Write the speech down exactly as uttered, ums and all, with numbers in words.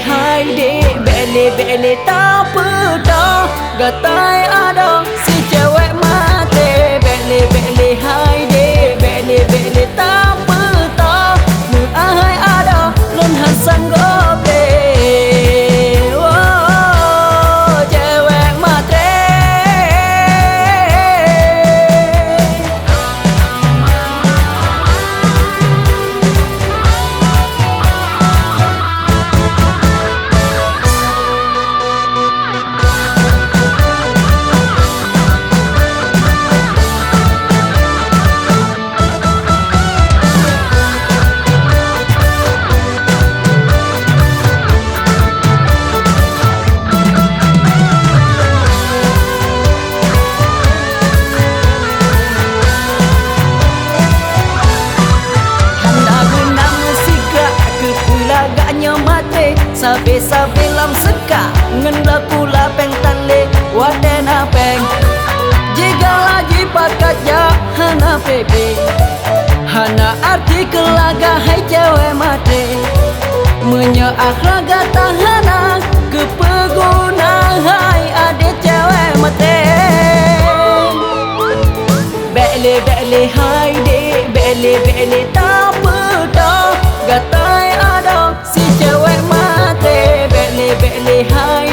Hai dek, bèk lé, bèk lé tapeutoh, gatai adoe si cewek maté. Bèk lé, bèk lé, hai dek, bèk lé, bèk lé tapeutoh, meuahai adoe lôn han sanggob lé. Woe, cewek maté. Hana guna meusigoe keu peulagak nyoe maté, sabé-sabé lam seuka ngon blah kula péng tan lé watèe na péng. Jigala jipakat jak hana pé-pé. Hana arti keu lagak hai cewek maté. Meunyoe akhlak gata hana, keupeue guna hai adoe cewek maté. Bèk lé, bèk lé hai dek, bèk lé, bèk lé tapeutoh, gatai adoe si cewek maté. Bèk lé, bèk lé hai